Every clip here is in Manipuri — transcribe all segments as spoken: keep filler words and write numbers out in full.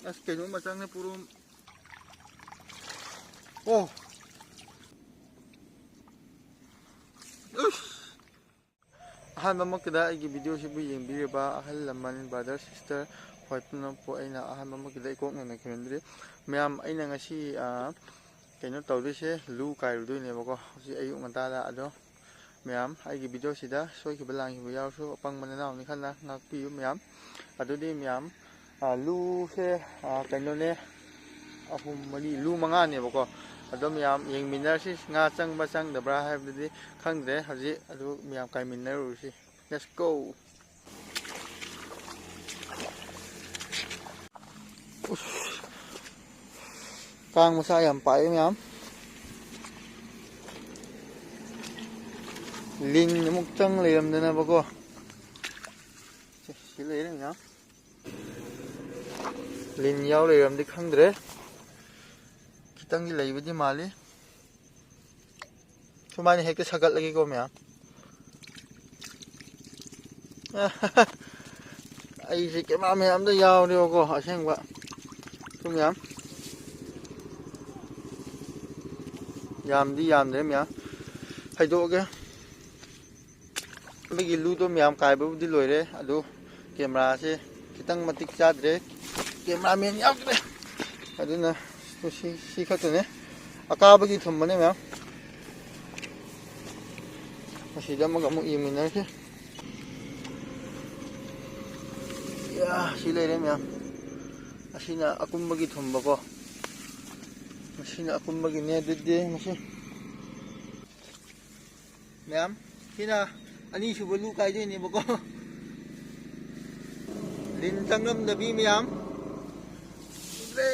ꯑꯁ, ꯀꯩꯅꯣꯝꯃ ꯆꯪꯉꯦ, ꯄꯨꯔꯨꯝ꯫ ꯑꯣ꯫ ꯎꯁ꯫ ꯑꯍꯥꯟꯕꯃꯛꯇꯗ ꯑꯩꯒꯤ ꯚꯤꯗꯤꯑꯣꯁꯤꯕꯨ ꯌꯦꯡꯕꯤꯔꯤꯕ ꯑꯍꯜ ꯂꯃꯟ, ꯕ꯭ꯔꯗꯔ, ꯁꯤꯁꯇꯔ, ꯍꯣꯏ, ꯄꯨꯝꯅꯃꯛꯄꯨ ꯑꯩꯅ ꯑꯍꯥꯟꯕꯃꯛꯀꯤꯗ ꯏꯀꯣꯛ ꯅꯣꯟꯅ ꯈꯨꯔꯨꯝꯖꯔꯤ꯫ ꯃꯌꯥꯝ, ꯑꯩꯅ ꯉꯁꯤ, ꯑ, ꯀꯩꯅꯣ ꯇꯧꯗꯣꯏꯁꯦ, ꯂꯨ ꯀꯥꯏꯔꯨꯗꯣꯏꯅꯦꯕꯀꯣ, ꯍꯧꯖꯤꯛ ꯑꯌꯨꯛ ꯉꯟꯇꯥꯗ꯫ ꯑꯗꯣ ꯃꯌꯥꯝ, ꯑꯩꯒꯤ ꯚꯤꯗꯤꯑꯣꯁꯤꯗ ꯁꯣꯏꯈꯤꯕ ꯂꯥꯟꯈꯤꯕ ꯌꯥꯎꯔꯁꯨ ꯑꯄꯪꯕ ꯅꯅꯥꯎꯅꯤ ꯈꯜꯂ ꯉꯥꯛꯄꯤꯌꯨ ꯃꯌꯥꯝ꯫ ꯑꯗꯨꯗꯤ ꯃꯌꯥꯝ, ꯑ, ꯂꯨꯁꯦ, ꯑ, ꯀꯩꯅꯣꯅꯦ, ꯑꯍꯨꯝ, ꯃꯔꯤ, ꯂꯨ ꯃꯉꯥꯅꯦꯕꯀꯣ꯫ ꯑꯗꯣ ꯃꯌꯥꯝ ꯌꯦꯡꯃꯤꯟꯅꯔꯁꯤ, ꯉꯥ ꯆꯪꯕ ꯆꯪꯗꯕ꯭ꯔꯥ ꯍꯥꯏꯕꯗꯨꯗꯤ ꯈꯪꯗ꯭ꯔꯦ꯫ ꯍꯧꯖꯤꯛ ꯑꯗꯨ ꯃꯌꯥꯝ ꯀꯥꯏꯃꯤꯟꯅꯔꯨꯔꯁꯤ꯫ Let's go! ꯎꯁ, ꯀꯥꯡ ꯃꯆꯥ ꯌꯥꯝ ꯄꯥꯏ ꯃꯌꯥꯝ꯫ ꯂꯤꯟ ꯑꯃꯨꯛ ꯆꯪ ꯂꯩꯔꯝꯗꯅꯕꯀꯣ꯫ ꯁꯤ, ꯁꯤ ꯂꯩꯔꯦ ꯃꯌꯥꯝ꯫ ꯂꯤꯟ ꯌꯥꯎ ꯂꯩꯔꯝꯗꯤ ꯈꯪꯗ꯭ꯔꯦ꯫ ꯈꯤꯇꯪꯗꯤ ꯂꯩꯕꯗꯤ ꯃꯥꯜꯂꯤ꯫ ꯁꯨꯃꯥꯏꯅ ꯍꯦꯛꯇ ꯁꯥꯒꯠꯂꯒꯦꯀꯣ ꯃꯌꯥꯝ꯫ ꯑꯩꯁꯦ ꯀꯦꯃꯦꯔꯥ ꯃꯌꯥꯝꯗ ꯌꯥꯎꯔꯦꯕꯀꯣ, ꯑꯁꯦꯡꯕ꯫ ꯁꯨꯝ ꯃꯌꯥꯝ꯫ ꯌꯥꯝꯗꯤ ꯌꯥꯝꯗ꯭ꯔꯦ ꯃꯌꯥꯝ꯫ ꯍꯩꯗꯣꯛꯑꯒꯦ꯫ ꯑꯩꯒꯤ ꯂꯨꯗꯣ ꯃꯌꯥꯝ ꯀꯥꯏꯕꯕꯨꯗꯤ ꯂꯣꯏꯔꯦ, ꯑꯗꯨ ꯀꯦꯃꯦꯔꯥꯁꯦ ꯈꯤꯇꯪ ꯃꯇꯤꯛ ꯆꯥꯗ꯭ꯔꯦ꯫ ꯀꯦꯃꯦꯔꯥꯃꯦꯟ ꯌꯥꯎꯗ꯭ꯔꯦ꯫ ꯑꯗꯨꯅ ꯁꯤ, ꯁꯤ ꯈꯛꯇꯅꯦ꯫ ꯑꯀꯥꯕꯒꯤ ꯊꯨꯝꯕꯅꯦ ꯃꯌꯥꯝ꯫ ꯃꯁꯤꯗ ꯑꯃꯒ ꯑꯃꯨꯛ ꯌꯦꯡꯃꯤꯟꯅꯔꯁꯤ꯫ ꯌꯥ, ꯁꯤ ꯂꯩꯔꯦ ꯃꯌꯥꯝ꯫ ꯑꯁꯤꯅ ꯑꯀꯨꯝꯕꯒꯤ ꯊꯨꯝꯕꯀꯣ꯫ ꯃꯁꯤꯅ ꯑꯀꯨꯝꯕꯒꯤꯅꯦ꯫ ꯑꯗꯨꯗꯤ ꯃꯁꯤ ꯃꯌꯥꯝ, ꯁꯤꯅ ꯑꯅꯤꯁꯨꯕ ꯂꯨ ꯀꯥꯏꯗꯣꯏꯅꯦꯕꯀꯣ꯫ ꯂꯤꯟ ꯆꯪꯉꯝꯗꯕꯤ ꯃꯌꯥꯝ꯫ ꯎꯗ꯭ꯔꯦ,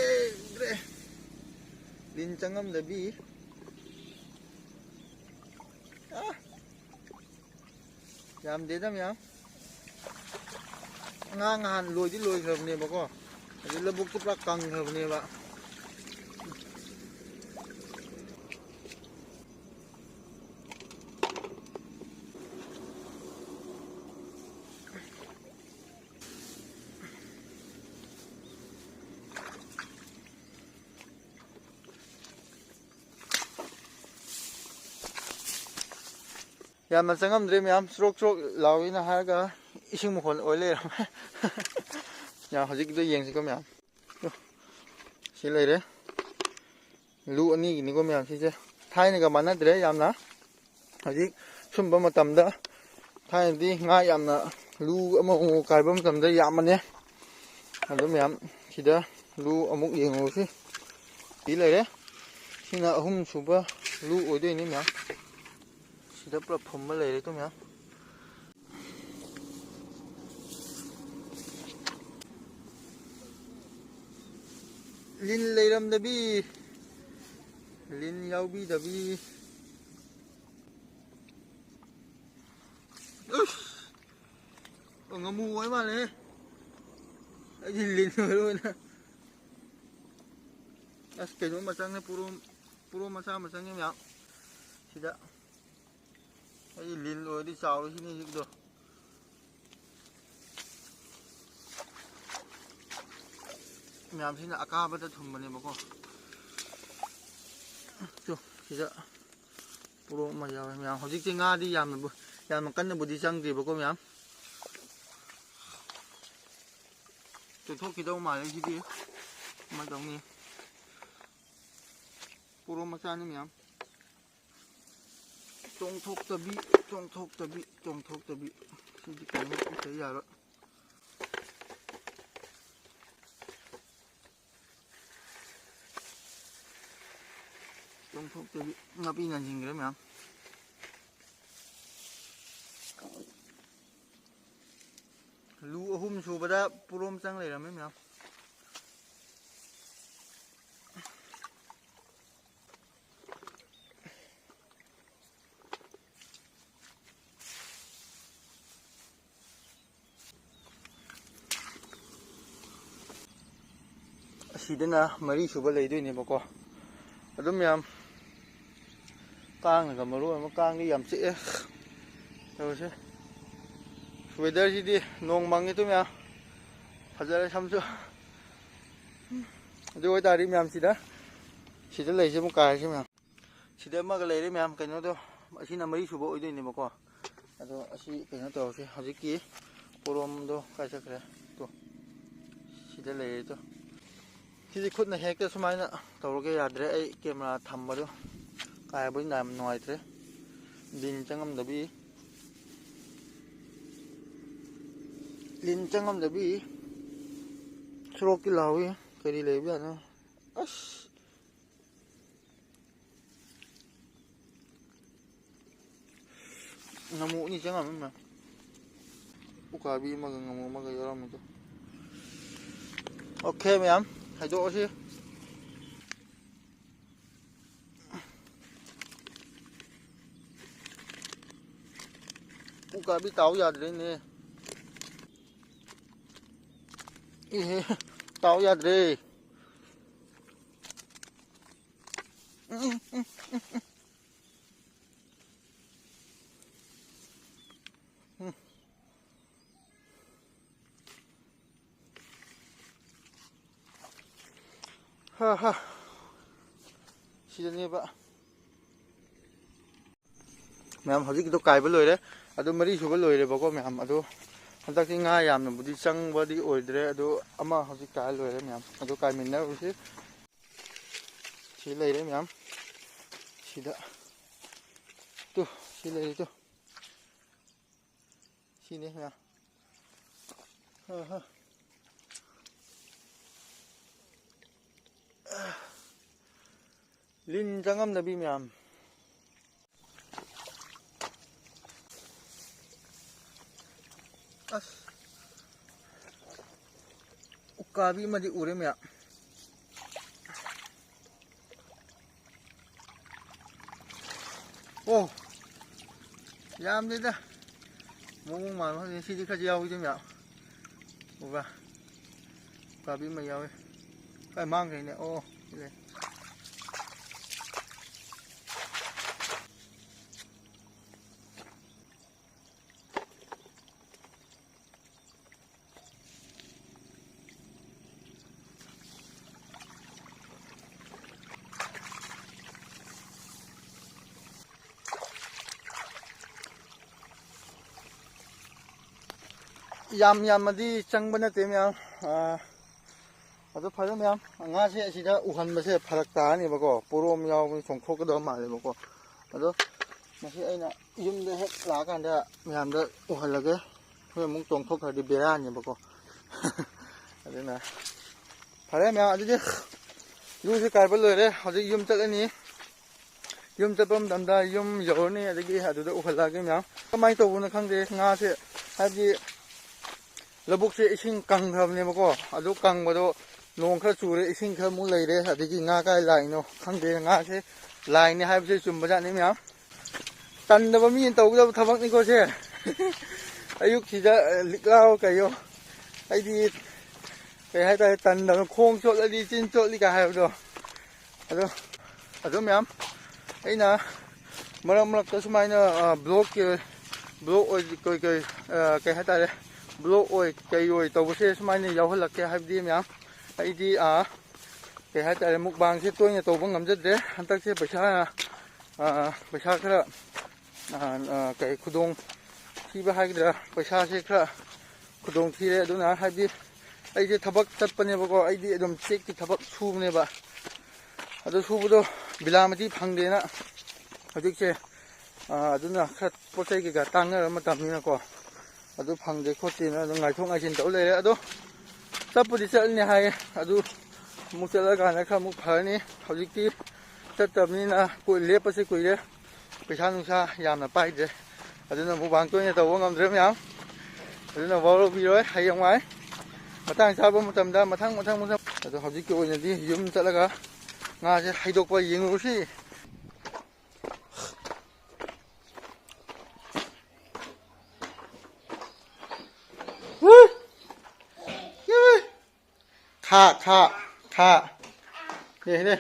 ꯎꯗ꯭ꯔꯦ꯫ ꯂꯤꯟ ꯆꯪꯉꯝꯗꯕꯤ꯫ ꯑꯥ! ꯌꯥꯝꯗꯦꯗ ꯃꯌꯥꯝ꯫ ꯉꯥ ꯉꯍꯥꯟ ꯂꯣꯏꯗꯤ ꯂꯣꯏꯈ꯭ꯔꯕꯅꯦꯕꯀꯣ꯫ ꯑꯗꯨ ꯂꯧꯕꯨꯛꯇꯨ ꯄꯨꯔꯥ ꯀꯪꯈ꯭ꯔꯕꯅꯦꯕ꯫ ꯌꯥꯝꯅ ꯆꯪꯉꯝꯗ꯭ꯔꯦ ꯃꯌꯥꯝ, ꯆ꯭ꯔꯣꯛ ꯆ꯭ꯔꯣꯛ ꯂꯥꯎꯏꯅ ꯍꯥꯏꯔꯒ ꯏꯁꯤꯡ ꯃꯈꯣꯟ ꯑꯣꯏ ꯂꯩꯔꯝꯃꯦ꯫ ꯌꯥꯝ ꯍꯧꯖꯤꯛꯀꯤꯗꯣ ꯌꯦꯡꯁꯤꯀꯣ ꯃꯌꯥꯝ꯫ ꯁꯤ ꯂꯩꯔꯦ꯫ ꯂꯨ ꯑꯅꯤꯒꯤꯅꯤꯀꯣ ꯃꯌꯥꯝ ꯁꯤꯁꯦ꯫ ꯊꯥꯏꯅꯒ ꯃꯥꯟꯅꯗ꯭ꯔꯦ ꯌꯥꯝꯅ꯫ ꯍꯧꯖꯤꯛ ꯁꯨꯝꯕ ꯃꯇꯝꯗ, ꯊꯥꯏꯅꯗꯤ ꯉꯥ ꯌꯥꯝꯅ, ꯂꯨ ꯑꯃ ꯑꯃꯨꯛ ꯀꯥꯏꯕ ꯃꯇꯝꯗ ꯌꯥꯝꯕꯅꯦ꯫ ꯑꯗꯨ ꯃꯌꯥꯝ ꯁꯤꯗ ꯂꯨ ꯑꯃꯨꯛ ꯌꯦꯡꯉꯨꯁꯤ꯫ ꯁꯤ ꯂꯩꯔꯦ꯫ ꯁꯤꯅ ꯑꯍꯨꯝ ꯁꯨꯕ ꯂꯨ ꯑꯣꯏꯗꯣꯏꯅꯤ ꯃꯌꯥꯝ꯫ ꯁꯤꯗ ꯄꯨꯂꯞ ꯐꯨꯝꯕ ꯂꯩꯔꯦꯀꯣ ꯃꯌꯥꯝ꯫ ꯂꯤꯟ ꯂꯩꯔꯝꯗꯕꯤ, ꯂꯤꯟ ꯌꯥꯎꯕꯤꯗꯕꯤ꯫ ꯎꯁ! ꯑꯣ, ꯉꯥꯃꯨ ꯑꯣꯏ ꯃꯥꯜꯂꯦ꯫ ꯑꯩꯗꯤ ꯂꯤꯟ ꯑꯣꯏꯔꯣꯏꯅ꯫ ꯑꯁ, ꯀꯩꯅꯣ ꯃꯆꯪꯅꯦ, ꯄꯣꯔꯣꯝ, ꯄꯣꯔꯣꯝ ꯃꯆꯥ ꯃꯆꯪꯅꯦ ꯃꯌꯥꯝ꯫ ꯁꯤꯗ ꯑꯩ ꯂꯤꯟ ꯑꯣꯏꯔꯗꯤ ꯆꯥꯎꯔꯁꯤꯅꯤ ꯍꯧꯖꯤꯛꯀꯤꯗꯣ꯫ ꯃꯌꯥꯝꯁꯤꯅ ꯑꯀꯥꯕꯗ ꯊꯨꯝꯕꯅꯦꯕꯀꯣ꯫ ꯇꯨ, ꯁꯤꯗ ꯄꯣꯔꯣꯝ ꯑꯃ ꯌꯥꯎꯋꯦ ꯃꯌꯥꯝ꯫ ꯍꯧꯖꯤꯛꯇꯤ ꯉꯥꯗꯤ ꯌꯥꯝꯅꯕꯨ-, ꯌꯥꯝꯅ ꯀꯟꯅꯕꯨꯗꯤ ꯆꯪꯗ꯭ꯔꯤꯕꯀꯣ ꯃꯌꯥꯝ꯫ ꯆꯨꯞꯊꯣꯛꯈꯤꯗꯧ ꯃꯥꯜꯂꯦ ꯁꯤꯗꯤ꯫ ꯀꯃꯥꯏꯅ ꯇꯧꯅꯤ? ꯄꯣꯔꯣꯝ ꯃꯆꯥꯅꯤ ꯃꯌꯥꯝ꯫ ꯆꯣꯡꯊꯣꯛꯇꯕꯤ, ꯆꯣꯡꯊꯣꯛꯇꯕꯤ, ꯆꯣꯡꯊꯣꯛꯇꯕꯤ꯫ ꯁꯤꯗꯤ ꯀꯩꯅꯣ ꯄꯨꯊ ꯌꯥꯔꯣꯏ꯫ ꯆꯣꯡꯊꯣꯛꯇꯕꯤ ꯅꯥꯄꯤ ꯉꯟꯁꯤꯟꯈ꯭ꯔꯦ ꯃꯌꯥꯝ꯫ ꯂꯨ ꯑꯍꯨꯝ ꯁꯨꯕꯗ ꯄꯣꯔꯣꯝ ꯆꯪ ꯂꯩꯔꯝꯃꯦ ꯃꯌꯥꯝ꯫ ꯑꯁꯤꯗꯅ ꯃꯔꯤ ꯁꯨꯕ ꯂꯩꯗꯣꯏꯅꯦꯕꯀꯣ꯫ ꯑꯗꯨꯝ ꯃꯌꯥꯝ, ꯀꯥꯡꯅꯒ ꯃꯔꯣꯟ ꯑꯃ, ꯀꯥꯡꯗꯤ ꯌꯥꯝ ꯆꯤꯛꯑꯦ ꯇꯧꯔꯤꯁꯦ꯫ ꯋꯦꯗꯔꯁꯤꯗꯤ ꯅꯣꯡ ꯃꯪꯉꯤ ꯑꯗꯨꯝ ꯃꯌꯥꯝ꯫ ꯐꯖꯔꯦ ꯁꯝꯁꯨ꯫ ꯑꯗꯨ ꯑꯣꯏꯇꯥꯔꯗꯤ ꯃꯌꯥꯝ ꯁꯤꯗ, ꯁꯤꯗ ꯂꯩꯁꯦ ꯑꯃꯨꯛ ꯀꯥꯏꯔꯁꯤ ꯃꯌꯥꯝ꯫ ꯁꯤꯗ ꯑꯃꯒ ꯂꯩꯔꯦ ꯃꯌꯥꯝ, ꯀꯩꯅꯣꯗꯣ, ꯑꯁꯤꯅ ꯃꯔꯤ ꯁꯨꯕ ꯑꯣꯏꯗꯣꯏꯅꯦꯕꯀꯣ꯫ ꯑꯗꯣ ꯑꯁꯤ ꯀꯩꯅꯣ ꯇꯧꯔꯁꯤ, ꯍꯧꯖꯤꯛꯀꯤ ꯄꯣꯔꯣꯝꯗꯣ ꯀꯥꯏ ꯆꯠꯈ꯭ꯔꯦ? ꯇꯣ, ꯁꯤꯗ ꯂꯩꯔꯦ꯫ ꯇꯣ, ꯁꯤꯗꯤ ꯈꯨꯠꯅ ꯍꯦꯛꯇ ꯁꯨꯃꯥꯏꯅ ꯇꯧꯔꯒꯦ, ꯌꯥꯗ꯭ꯔꯦ꯫ ꯑꯩ ꯀꯦꯃꯦꯔꯥ ꯊꯝꯕꯗꯣ ꯀꯥꯏꯕꯅꯤꯅ ꯌꯥꯝ ꯅꯨꯡꯉꯥꯏꯇ꯭ꯔꯦ꯫ ꯂꯤꯟ ꯆꯪꯉꯝꯗꯕꯤ, ꯂꯤꯟ ꯆꯪꯉꯝꯗꯕꯤ ꯁꯣꯔꯣꯛꯇꯤ ꯂꯥꯎꯏ꯫ ꯀꯔꯤ ꯂꯩꯕꯖꯥꯠꯅꯣ? ꯑꯁ! ꯉꯥꯃꯨ ꯑꯅꯤ ꯆꯪꯉꯝꯃꯤ ꯃꯌꯥꯝ꯫ ꯎꯀꯥꯕꯤ ꯑꯃꯒ ꯉꯥꯃꯨ ꯑꯃꯒ ꯌꯥꯎꯔꯝꯃꯤꯗꯣ꯫ ꯑꯣꯀꯦ ꯃꯌꯥꯝ, ꯍꯥꯏꯗꯣꯛꯑꯁꯤ꯫ ꯎꯀꯥꯕꯤ ꯇꯥꯎ ꯌꯥꯗ꯭ꯔꯦꯅꯦ꯫ ꯏꯍꯦ, ꯇꯥꯎ ꯌꯥꯗ꯭ꯔꯦ꯫ ꯍꯥ, ꯍꯥ꯫ ꯁꯤꯗꯅꯦꯕ꯫ ꯃꯌꯥꯝ, ꯍꯧꯖꯤꯛꯀꯤꯗꯣ ꯀꯥꯏꯕ ꯂꯣꯏꯔꯦ꯫ ꯑꯗꯨ ꯃꯔꯤ ꯁꯨꯕ ꯂꯣꯏꯔꯦꯕꯀꯣ ꯃꯌꯥꯝ꯫ ꯑꯗꯨ ꯍꯟꯗꯛꯇꯤ ꯉꯥ ꯌꯥꯝꯅꯕꯨꯗꯤ ꯆꯪꯕꯗꯤ ꯑꯣꯏꯗ꯭ꯔꯦ꯫ ꯑꯗꯨ ꯑꯃ ꯍꯧꯖꯤꯛ ꯀꯥꯏ ꯂꯣꯏꯔꯦ ꯃꯌꯥꯝ꯫ ꯑꯗꯨ ꯀꯥꯏꯃꯤꯟꯅꯔꯨꯁꯤ꯫ ꯁꯤ ꯂꯩꯔꯦ ꯃꯌꯥꯝ꯫ ꯁꯤꯗ꯫ ꯇꯨ, ꯁꯤ ꯂꯩꯔꯦ ꯇꯨ꯫ ꯁꯤꯅꯦ ꯃꯌꯥꯝ꯫ ꯑꯍ꯫ ꯂꯤꯟ ꯆꯪꯉꯝꯗꯕꯤ ꯃꯌꯥꯝ꯫ ꯑꯁ꯫ ꯎꯀꯥꯕꯤ ꯑꯃꯗꯤ ꯎꯔꯦ ꯃꯌꯥꯝ꯫ ꯑꯣ, ꯌꯥꯝꯗꯦꯗ꯫ ꯃꯑꯣꯡ ꯃꯥꯟꯕ ꯈꯪꯗꯦ꯫ ꯁꯤꯗꯤ ꯈꯔꯁꯨ ꯌꯥꯎꯏꯗ ꯃꯌꯥꯝ꯫ ꯎꯕ꯭ꯔꯥ? ꯎꯀꯥꯕꯤ ꯑꯃ ꯌꯥꯎꯏ꯫ ꯀꯥꯏ ꯃꯥꯡꯈ꯭ꯔꯦꯅꯦ? ꯑꯣ, ꯁꯤ ꯂꯩ꯫ ꯌꯥꯝ ꯌꯥꯝꯃꯗꯤ ꯆꯪꯕ ꯅꯠꯇꯦ ꯃꯌꯥꯝ꯫ ꯑꯥ, ꯑꯗꯣ ꯐꯔꯦ ꯃꯌꯥꯝ, ꯉꯥꯁꯦ ꯑꯁꯤꯗ ꯎꯍꯟꯕꯁꯦ ꯐꯔꯛ ꯇꯥꯔꯅꯦꯕꯀꯣ, ꯄꯣꯔꯣꯝ ꯌꯥꯎꯕꯅꯤ, ꯆꯣꯡꯊꯣꯛꯀꯗꯕ ꯃꯥꯜꯂꯦꯕꯀꯣ꯫ ꯑꯗꯣ ꯃꯁꯤ ꯑꯩꯅ ꯌꯨꯝꯗ ꯍꯦꯛ ꯂꯥꯛꯑꯀꯥꯟꯗ ꯃꯌꯥꯝꯗ ꯎꯍꯜꯂꯒꯦ꯫ ꯍꯣꯏ, ꯑꯃꯨꯛ ꯆꯣꯡꯊꯣꯛꯈ꯭ꯔꯗꯤ ꯕꯦꯔꯥꯅꯦꯕꯀꯣ꯫ ꯑꯗꯨꯅ ꯐꯔꯦ ꯃꯌꯥꯝ, ꯑꯗꯨꯗꯤ ꯏꯔꯨꯁꯦ ꯀꯥꯏꯕ ꯂꯣꯏꯔꯦ, ꯍꯧꯖꯤꯛ ꯌꯨꯝ ꯆꯠꯂꯅꯤ꯫ ꯌꯨꯝ ꯆꯠꯄ ꯃꯇꯝꯗ ꯌꯨꯝ ꯌꯧꯔꯅꯤ, ꯑꯗꯒꯤ ꯑꯗꯨꯗ ꯎꯍꯜꯂꯛꯑꯒꯦ ꯃꯌꯥꯝ꯫ ꯀꯃꯥꯏꯅ ꯇꯧꯕꯅꯣ ꯈꯪꯗꯦ ꯉꯥꯁꯦ, ꯍꯥꯏꯕꯗꯤ ꯂꯧꯕꯨꯛꯁꯦ ꯏꯁꯤꯡ ꯀꯪꯈ꯭ꯔꯕꯅꯦꯕꯀꯣ꯫ ꯑꯗꯨ ꯀꯪꯕꯗꯣ ꯅꯣꯡ ꯈꯔ ꯆꯨꯔꯦ, ꯏꯁꯤꯡ ꯈꯔ ꯑꯃꯨꯛ ꯂꯩꯔꯦ, ꯑꯗꯒꯤ ꯉꯥ ꯀꯥꯏ ꯂꯥꯛꯏꯅꯣ ꯈꯪꯗꯦ꯫ ꯉꯥꯁꯦ ꯂꯥꯏꯅꯤ ꯍꯥꯏꯕꯁꯦ ꯆꯨꯝꯕꯖꯥꯠꯅꯤ ꯃꯌꯥꯝ꯫ ꯇꯟꯗꯕ ꯃꯤꯅ ꯇꯧꯒꯗꯕ ꯊꯕꯛꯅꯤꯀꯣ ꯁꯦ꯫ ꯑꯌꯨꯛꯁꯤꯗ ꯂꯤꯛꯂꯥꯑꯣ ꯀꯩꯌꯣ, ꯑꯩꯗꯤ ꯀꯩ ꯍꯥꯏꯇꯥꯔꯦ, ꯇꯟꯗꯅ ꯈꯣꯡ ꯆꯣꯠꯂꯗꯤ ꯆꯤꯟ ꯆꯣꯠꯂꯤ ꯀꯥꯏ ꯍꯥꯏꯕꯗꯣ꯫ ꯑꯗꯣ ꯑꯗꯣ ꯃꯌꯥꯝ, ꯑꯩꯅ ꯃꯔꯛ ꯃꯔꯛꯇ ꯁꯨꯃꯥꯏꯅ ꯕ꯭ꯂꯣꯛꯀꯤ ꯕ꯭ꯂꯣꯛ ꯑꯣꯏ ꯀꯩ ꯀꯩ ꯀꯩ ꯍꯥꯏꯇꯥꯔꯦ, ꯕ꯭ꯂꯣꯛ ꯑꯣꯏ ꯀꯩ ꯑꯣꯏ ꯇꯧꯕꯁꯦ ꯁꯨꯃꯥꯏꯅ ꯌꯥꯎꯍꯜꯂꯛꯀꯦ꯫ ꯍꯥꯏꯕꯗꯤ ꯃꯌꯥꯝ, ꯑꯩꯗꯤ ꯀꯩ ꯍꯥꯏꯇꯥꯔꯦ, ꯃꯨꯛꯕꯥꯡꯁꯦ ꯇꯣꯏꯅ ꯇꯧꯕ ꯉꯝꯖꯗ꯭ꯔꯦ ꯍꯟꯗꯛꯁꯦ꯫ ꯄꯩꯁꯥ ꯄꯩꯁꯥ ꯈꯔ ꯀꯩ ꯈꯨꯗꯣꯡ ꯊꯤꯕ ꯍꯥꯏꯒꯗ꯭ꯔꯥ, ꯄꯩꯁꯥꯁꯦ ꯈꯔ ꯈꯨꯗꯣꯡ ꯊꯤꯔꯦ꯫ ꯑꯗꯨꯅ ꯍꯥꯏꯗꯤ ꯑꯩꯁꯦ ꯊꯕꯛ ꯆꯠꯄꯅꯦꯕꯀꯣ, ꯑꯩꯗꯤ ꯑꯗꯨꯝ ꯆꯦꯛꯀꯤ ꯊꯕꯛ ꯁꯨꯕꯅꯦꯕ꯫ ꯑꯗꯨ ꯁꯨꯕꯗꯣ ꯕꯤꯂꯥꯃꯇꯤ ꯐꯪꯗꯦꯅ ꯍꯧꯖꯤꯛꯁꯦ, ꯑꯗꯨꯅ ꯈꯔ ꯄꯣꯠ ꯆꯩ ꯀꯩꯀꯥ ꯇꯥꯡꯅꯔ ꯃꯇꯝꯅꯤꯅꯀꯣ, ꯑꯗꯨ ꯐꯪꯗꯦ ꯈꯣꯠꯇꯦꯅ ꯑꯗꯨꯝ ꯉꯥꯏꯊꯣꯛ ꯉꯥꯏꯁꯤꯟ ꯇꯧ ꯂꯩꯔꯦ꯫ ꯑꯗꯣ ꯆꯠꯄꯨꯗꯤ ꯆꯠꯂꯅꯤ ꯍꯥꯏꯌꯦ, ꯑꯗꯨ ꯑꯃꯨꯛ ꯆꯠꯂꯀꯥꯟꯗ ꯈꯔ ꯑꯃꯨꯛ ꯐꯔꯅꯤ꯫ ꯍꯧꯖꯤꯛꯇꯤ ꯆꯠꯇꯕꯅꯤꯅ ꯀꯨꯏ-, ꯂꯦꯞꯄꯁꯦ ꯀꯨꯏꯔꯦ, ꯄꯩꯁꯥ ꯅꯨꯡꯁꯥ ꯌꯥꯝꯅ ꯄꯥꯏꯗ꯭ꯔꯦ꯫ ꯑꯗꯨꯅ ꯃꯨꯛꯕꯥꯡ ꯇꯣꯏꯅ ꯇꯧꯕ ꯉꯝꯗ꯭ꯔꯦ ꯃꯌꯥꯝ꯫ ꯑꯗꯨꯅ ꯋꯥꯔꯧꯕꯤꯔꯣꯏ, ꯍꯌꯦꯡꯋꯥꯏ ꯃꯇꯥꯡ ꯆꯥꯕ ꯃꯇꯝꯗ ꯃꯊꯪ ꯃꯊꯪ ꯃꯊꯪ꯫ ꯑꯗꯣ ꯍꯧꯖꯤꯛꯀꯤ ꯑꯣꯏꯅꯗꯤ ꯌꯨꯝ ꯆꯠꯂꯒ ꯉꯥꯁꯦ ꯍꯩꯗꯣꯛꯄ ꯌꯦꯡꯉꯨꯔꯁꯤ꯫ ꯈꯥ, ꯈꯥ, ꯈꯥ꯫ ꯅꯦ, ꯅꯦ꯫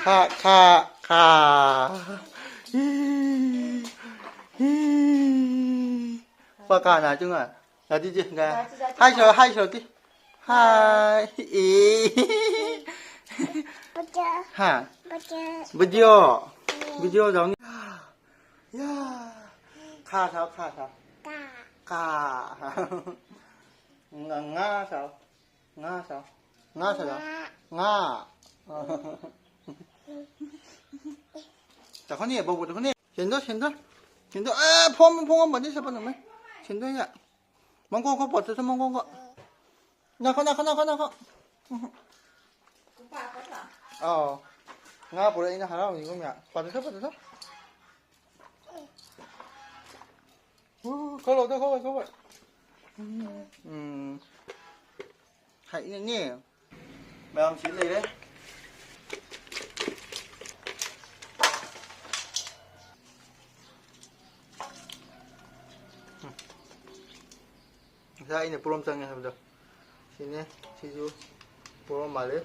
ꯈꯥ, ꯈꯥ, ꯈꯥ꯫ ꯄꯀꯥꯅ ꯆꯨꯡꯉ꯫ ꯌꯥꯗꯤ ꯆꯦ, ꯉꯥꯏ꯫ ꯍꯥꯏ ꯁꯣ, ꯍꯥꯏ ꯁꯣ ꯇꯤ꯫ ꯍꯥꯏ꯫ ꯑꯦ꯫ ꯍꯥ? ꯕꯤꯗꯤꯑꯣ꯫ ꯕꯤꯗꯤꯑꯣ ꯌꯥꯎꯅꯤ꯫ ꯌꯥ꯫ ꯈꯥ ꯊꯥꯎ, ꯈꯥ ꯊꯥꯎ꯫ ꯀꯥ꯫ ꯉꯥ ꯉꯥ ꯁꯥꯎ꯫ ꯉꯥ ꯁꯥꯎ꯫ ꯉꯥ ꯁꯥꯎ꯫ ꯉꯥ꯫ ꯆꯥꯈꯣꯅꯦ ꯕꯧꯕ ꯆꯥꯈꯣꯅꯦ꯫ ꯁꯦꯟꯗꯣ ꯁꯦꯟꯗꯣ꯫ ꯁꯦꯟꯗꯣ ꯑꯦ ꯐꯣꯝ ꯐꯣꯝ ꯑꯃꯗꯤ ꯁꯦꯠꯄ ꯅꯝꯃꯦ꯫ ꯁꯦꯟꯗꯣ ꯌꯥ꯫ ꯃꯪꯒꯣ ꯈꯣ ꯄꯣꯠꯇꯨꯁꯨ ꯃꯪꯒꯣ ꯈꯣ꯫ ꯅꯥꯈꯣ ꯅꯥꯈꯣ ꯅꯥꯈꯣ ꯅꯥꯈꯣ꯫ ꯑꯥꯎ꯫ ꯉꯥ ꯄꯨꯔꯛꯏꯅ ꯍꯔꯥꯎꯅꯤꯀꯣ ꯃꯌꯥꯝ꯫ ꯄꯥꯊꯣꯛ ꯄꯥꯊꯣꯛ꯫ ꯎ, ꯈꯔ ꯂꯧꯊꯣꯛ, ꯈꯔ ꯂꯧꯊꯣꯛ꯫ ꯎꯝ꯫ ꯍꯥꯏꯅꯅꯦ꯫ ꯃꯌꯥꯝ ꯁꯤ ꯂꯩꯔꯦ꯫ ꯉꯁꯥꯏ ꯑꯩꯅ ꯄꯣꯔꯣꯝ ꯆꯪꯉꯦ ꯍꯥꯏꯕꯗꯣ꯫ ꯁꯤꯅꯦ꯫ ꯁꯤꯁꯨ ꯄꯣꯔꯣꯝ ꯃꯥꯜꯂꯦ꯫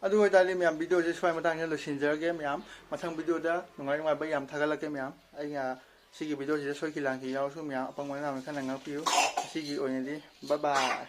ꯑꯗꯨ ꯑꯣꯏꯇꯥꯔꯗꯤ ꯃꯌꯥꯝ video ꯁꯦ ꯁ꯭ꯋꯥꯏ ꯃꯇꯥꯡꯁꯤꯗ ꯂꯣꯏꯁꯤꯟꯖꯔꯒꯦ ꯃꯌꯥꯝ꯫ ꯃꯊꯪ video ꯗ ꯅꯨꯡꯉꯥꯏ ꯅꯨꯡꯉꯥꯏꯕ ꯌꯥꯝ ꯊꯥꯒꯠꯂꯛꯀꯦ ꯃꯌꯥꯝ꯫ ꯑꯩꯅ ꯁꯤꯒꯤ video ꯁꯤꯗ ꯁꯣꯏꯈꯤ ꯂꯥꯟꯈꯤ ꯌꯥꯎꯔꯁꯨ ꯃꯌꯥꯝ ꯑꯄꯪꯕ ꯑꯉꯥꯡ ꯈꯔ ꯉꯥꯛꯄꯤꯌꯨ꯫ ꯉꯁꯤꯒꯤ ꯑꯣꯏꯅꯗꯤ bye bye꯫